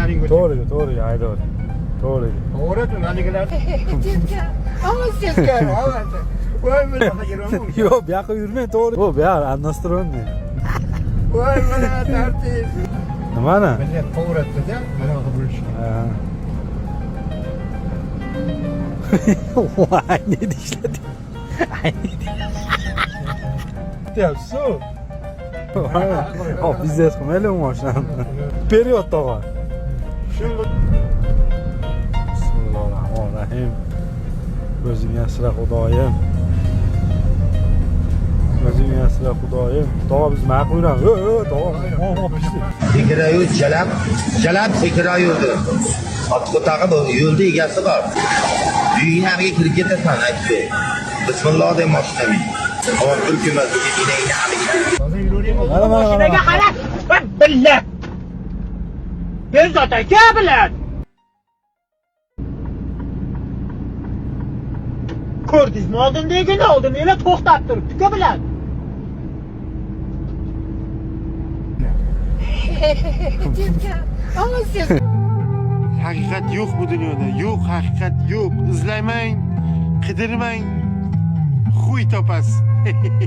Nariga. To'g'riga, to'g'riga haydavering. To'g'riga. To'g'ri, narigilar. Teskari, hammasi teskari, hammasi. Voy, bunaqa yuraman. Yo'q, bu yoqqa yurmang, to'g'ri. Bu yoq односторонний. Voy, mana tartib. Nimani? Bunday qovuratdi-da, mana bunaqa bo'lishi. Ha. Voy, ne ishladi? Deyapsiz-ku. Hop, biznes qilmaylik u mashinani. Вперед, tog'a. Shunga Bismillahirrohmanirrohim. O'zing asra, Xudoyim. O'zing asra, Xudoyim. Tog'a, biz nima qilib yuramiz? Ey, ey, tog'a. Oh, pishdi. Sekrayu jalab, jalab sekrayu. Otqotag'i bu yo'lda egasi bor. Uyingni amiga kirib ketasan, aytdi. Bismillah deb mashina min. Hozir bir kun emas, bugun enangni amiga kirib hozir yuraveraymi? Mana, mana, mana. Mashinaga qarab, va billah. Bezot aka bilan. Ko'rdingizmi oldindagini? Oldin to'xtab turibdi-ku bilan. Haqiqat yo'q bu dunyoda. Yo'q, haqiqat yo'q. Izlamang, qidirmang. Xuy topasiz.